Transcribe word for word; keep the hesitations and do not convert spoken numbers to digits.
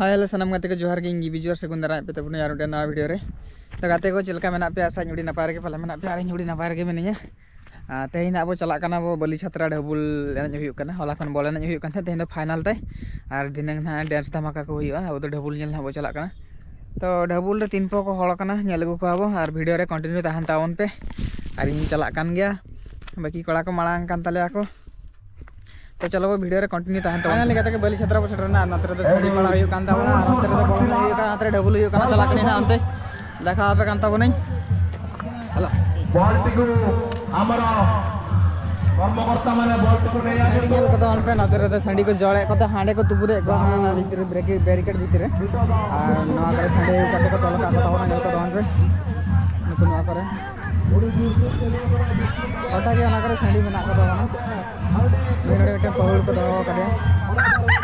ᱦᱳᱭ, ᱦᱮᱞᱳ, ᱥᱟᱱᱟᱢ ᱜᱟᱛᱮ ᱠᱚ ᱡᱚᱦᱟᱨ ᱜᱮ, ᱤᱧ ᱜᱤᱵᱤ ᱡᱚᱦᱟᱨ ᱥᱟᱹᱜᱩᱱ ᱫᱟᱨᱟᱢ ᱯᱮ ᱛᱟᱵᱚᱱᱟ ᱟᱨ ᱢᱤᱫᱴᱮᱱ ᱱᱟᱣᱟ ᱵᱷᱤᱰᱤᱭᱳ ᱨᱮ᱾ ᱛᱚ ᱜᱟᱛᱮ ᱠᱚ, ᱪᱮᱫ ᱞᱮᱠᱟ ᱢᱮᱱᱟᱜ ᱯᱮᱭᱟ? ᱟᱥᱟᱧ ᱟᱹᱰᱤ ᱱᱟᱯᱟᱭ ᱨᱮᱜᱮ ᱯᱟᱞᱮ ᱢᱮᱱᱟᱜ ᱯᱮᱭᱟ, ᱟᱨ ᱤᱧ ᱦᱚᱸ ᱟᱹᱰᱤ ᱱᱟᱯᱟᱭ ᱨᱮᱜᱮ ᱢᱤᱱᱟᱹᱧᱟ᱾ ᱟᱨ ᱛᱮᱦᱮᱧ ᱱᱟᱜ ᱵᱚ ᱪᱟᱞᱟᱜ ᱠᱟᱱᱟ ᱵᱚ ᱵᱟᱹᱞᱤ ᱪᱷᱟᱛᱨᱟ ᱰᱷᱟᱹᱵᱩᱞ ᱮᱱᱮᱡ ᱦᱩᱭᱩᱜ ᱠᱟᱱᱟ᱾ ᱦᱚᱞᱟ ᱠᱷᱚᱱ ᱵᱚᱞ ᱮᱱᱮᱡ ᱦᱩᱭᱩᱜ ᱠᱟᱱ ᱛᱟᱦᱮᱸᱫ, ᱛᱮᱦᱮᱧ ᱫᱚ ᱯᱷᱟᱭᱱᱟᱞ ᱛᱟᱭ᱾ ᱟᱨ ᱫᱷᱤᱱᱟᱹᱝ ᱱᱟᱦᱟᱜ ᱰᱮᱱᱥ ᱫᱷᱟᱢᱟᱠᱟ ᱠᱚ ᱦᱩᱭᱩᱜᱼᱟ, ᱟᱵᱚ ᱫᱚ ᱰᱷᱟᱹᱵᱩᱞ ᱧᱮᱞ ᱱᱟᱦᱟᱜ ᱵᱚ ᱪᱟᱞᱟᱜ ᱠᱟᱱᱟ᱾ ᱛᱚ ᱰᱷᱟᱹᱵᱩᱞ ᱨᱮ ᱛᱤᱱ ᱯᱚ ᱠᱚ ᱦᱚᱲ ᱠᱟᱱᱟ, ᱧᱮᱞ ᱟᱹᱜᱩ ᱠᱚᱣᱟ ᱵᱚ ᱟᱨ ᱵᱷᱤᱰᱤᱭᱳ ᱨᱮ ᱠᱚᱱᱴᱤᱱᱤᱭᱩ ᱛᱟᱦᱮᱱ ᱛᱟᱵᱚᱱ ᱯᱮ᱾ ᱟᱨ ᱤᱧ ᱪᱟᱞᱟᱜ ᱠᱟᱱ ᱜᱮᱭᱟ, ᱵᱟᱹᱠᱤ ᱠᱚᱲᱟ ᱠᱚ ᱢᱟᱲᱟᱝ ᱠᱟᱱ ᱛᱟᱞᱮᱭᱟ ᱠᱚ᱾ ᱛᱚ ᱪᱚᱞᱚ ᱵᱚ ᱵᱷᱤᱰᱤᱭᱳ ᱨᱮ ᱠᱚᱱᱴᱤᱱᱤᱭᱩ ᱛᱟᱦᱮᱱ ᱛᱟᱵᱚᱱ᱾ ᱯᱷᱟᱭᱱᱟᱞ ᱞᱮᱠᱟ ᱛᱮᱜᱮ ᱵᱟᱹᱞᱤ ᱪᱷᱟᱛᱨᱟ ᱵᱚ ᱥᱮᱴᱮᱨ ᱮᱱᱟ᱾ ᱟᱨ ᱱᱚᱛᱮ ᱨᱮᱫᱚ ᱥᱟᱺᱰᱤ ᱯᱟᱲᱟ ᱦᱩᱭᱩᱜ ᱠᱟᱱ ᱛᱟᱵᱚᱱᱟ, ᱟᱨ ᱱᱚᱛᱮ ᱨᱮᱫᱚ ᱵᱚᱞ ᱮᱱᱮᱡ ᱦᱩᱭᱩᱜ ᱠᱟᱱᱟ, ᱱᱚᱛᱮ ᱨᱮ ᱰᱷᱟᱹᱵᱩᱞ ᱦᱩᱭᱩᱜ ᱠᱟᱱᱟ᱾ ᱪᱟᱞᱟᱜ ᱠᱟᱹᱱᱟᱹᱧ ᱱᱟᱦᱟᱜ ᱚᱱᱛᱮ, ᱫᱮᱠᱷᱟᱣ ᱟᱯᱮ ᱠᱟᱱ ᱛᱟᱵᱚᱱᱟᱹᱧ᱾ ᱦᱮᱞᱳ᱾ ବଲ୍ଟିକୁ ଆମର କର୍ମକର୍ତ୍ତାମାନେ ବଲ୍ଟିକୁ ନେଇ ଆସନ୍ତୁ। ᱧᱮᱞ ᱠᱚ ᱛᱟᱵᱚᱱ ᱯᱮ, ᱱᱚᱛᱮ ᱨᱮᱫᱚ ᱥᱟᱺᱰᱤ ᱠᱚ ᱡᱚᱲᱮᱫ ᱠᱚ ᱛᱟᱦᱮᱸ, ᱦᱟᱸᱰᱮ ᱠᱚ ᱛᱩᱯᱩᱫᱮᱫ ᱠᱚᱣᱟ ᱦᱟᱱᱟ ᱱᱟᱣᱟ ᱵᱷᱤᱛᱤᱨ ᱨᱮ, ᱵᱨᱮᱠᱮ-, ᱵᱮᱨᱤᱠᱮᱰ ᱵᱷᱤᱛᱤᱨ ᱨᱮ᱾ ᱟᱨ ᱱᱚᱣᱟ ᱠᱚᱨᱮ ᱥᱟᱺᱰᱤ ᱠᱟᱛᱮ ᱠᱚ ᱛᱚᱞ ᱟᱠᱟᱫ ᱠᱚ ᱛᱟᱵᱚᱱᱟ, ᱧᱮᱞ ᱠᱚ ᱛᱟᱵᱚᱱ ᱯᱮ ᱱᱩᱠᱩ ᱱᱚᱣᱟ ᱠᱚᱨᱮ᱾ ᱜᱚᱴᱟ ᱜᱮ ᱚᱱᱟ ᱠᱚᱨᱮ ᱥᱟᱺᱰᱤ ᱢᱮᱱᱟᱜ ᱠᱚ ᱛᱟᱵᱚᱱᱟ᱾ ᱱᱚᱰᱮ ᱢᱤᱫᱴᱮᱱ ᱯᱟᱹᱦᱩᱲ ᱠᱚ ᱫᱚᱦᱚ ᱟᱠᱟᱫᱮᱭᱟ᱾